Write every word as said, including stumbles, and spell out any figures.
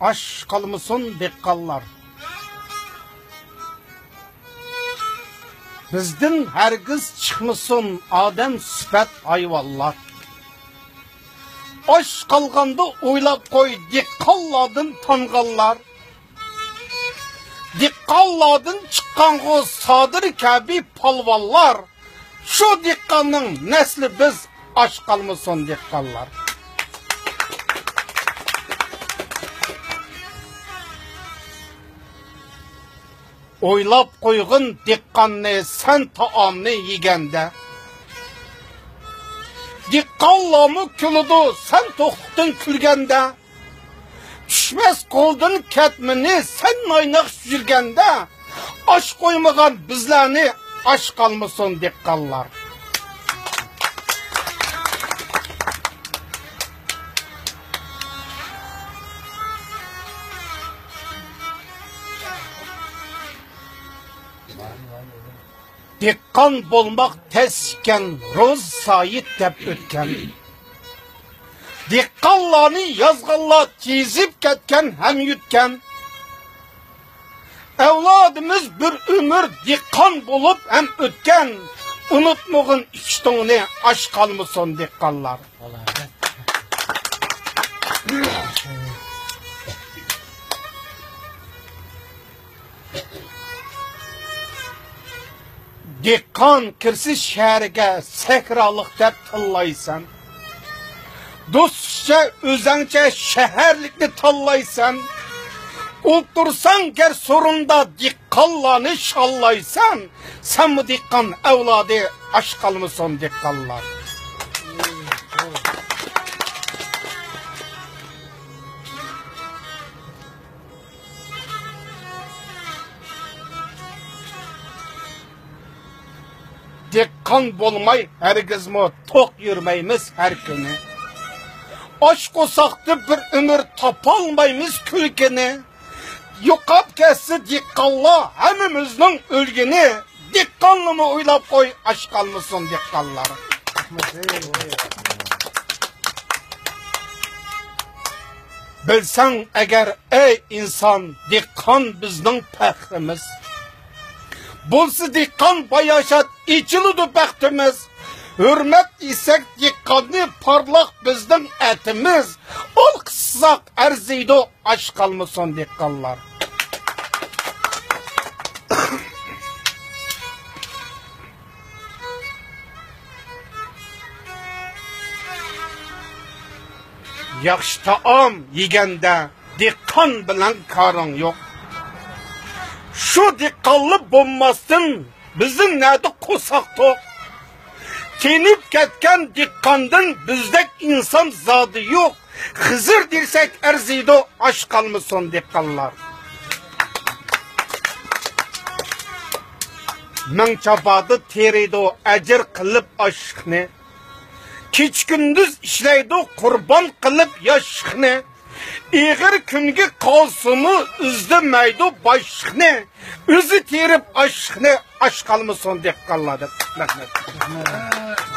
ئاچ قالمىسۇن دېھقانلار. بىزدىن ھەرگىز چىقمىسۇن ئادەم سۈپەت ھايۋانلار. ئاچ قالغاندا ئويلاپ قوي، دېھقانلاردىن تانغانلار. دېھقانلاردىن چىققانغۇ سادىر كەبى پالۋانلار. شۇ دېھقاننىڭ نەسلى بىز، ئاچ قالمىسۇن دېھقانلار. ئويلاپ قويغىن دېھقاننى سەن تائامنى يېگەندە. دېھقانلارمۇ كۈلىدۇ سەن توقلۇقتىن كۈلگەندە. چۈشمەس قولدىن كەتمىنى سەن نايناق يۈرگەندە. ئاچ قويمىغان بىزلەرنى ئاچ قالمىسۇن دېھقانلار. دېھقان بولماق تەس ئىكەن، روزى سايىت دەپ ئۆتكەن. دېھقانلارنى يازغانلار تىزىپ كەتكەن ھەم يۈتكەن. ئەۋلادىمىز بىر ئۆمۈر دېھقان بولۇپ ھەم ئۆتكەن. ئۇنتۇمىغىن ئىككى تۇڭنى، ئاچ قالمىسۇن دېھقانلار. دېھقان كىرسە شەھەرگە، سەھرالىق دەپ تىللايسەن. دوستلۇقچە، ئۆزەڭچە شەھەرلىكنى تاللايسەن. ئولتۇرساڭ گەر سورۇندا، دېھقانلارنى شاللايسەن. سەنمۇ دېھقان ئەۋلادى، ئاچ قالمىسۇن دېھقانلار. دېھقان بولماي ھەرگىزمۇ توق يۈرمەيمىز ھەر كۈنى. ئاچ قورساقتا بىر ئۆمۈر تاپالمايمىز كۈلكىنى. يوقاپ كەتسە دېھقانلار ھەممىمىزنىڭ ئۆلگىنى. دېھقاننىمۇ ئويلاپ قوي، ئاچ قالمىسۇن دېھقانلار. بىلسەڭ ئەگەر ئەي ئىنسان، دېھقان بىزنىڭ پەخرىمىز. بولسا دېھقان باياشات، ئېچىلىدۇ بەختىمىز. ھۆرمەت دېسەك دېھقاننى، پارلاق بىزنىڭ ئەتىمىز. ئالقىشلىساق ئەرزىيدۇ، ئاچ قالمىسۇن دېھقانلار. ياخشى تائام يېگەندە، دېھقان بىلەن كارىڭ يوق. شۇ دېھقانلا بولماستىن، بىزدىن نەدە قورساق توق؟ تېنىپ كەتكەن دېھقاندىن بىزدەك ئىنسان زادى يوق. خىزىر دېسەك ئەرزىيدۇ، ئاچ قالمىسۇن دېھقانلار. مىڭ چاپادا تېرىيدۇ ئەجىر قىلىپ ئاشلىقنى. كېچە-كۈندۈز ئىشلەيدۇ قۇربان قىلىپ ياشلىقنى. ئېغىر كۈنگە قالسىمۇ ئىزدىمەيدۇ باشلىقنى. ئۆزى تېرىپ ئاشلىقنى، ئاچ قالمىسۇن دېھقانلار دەپ. رەھمەت.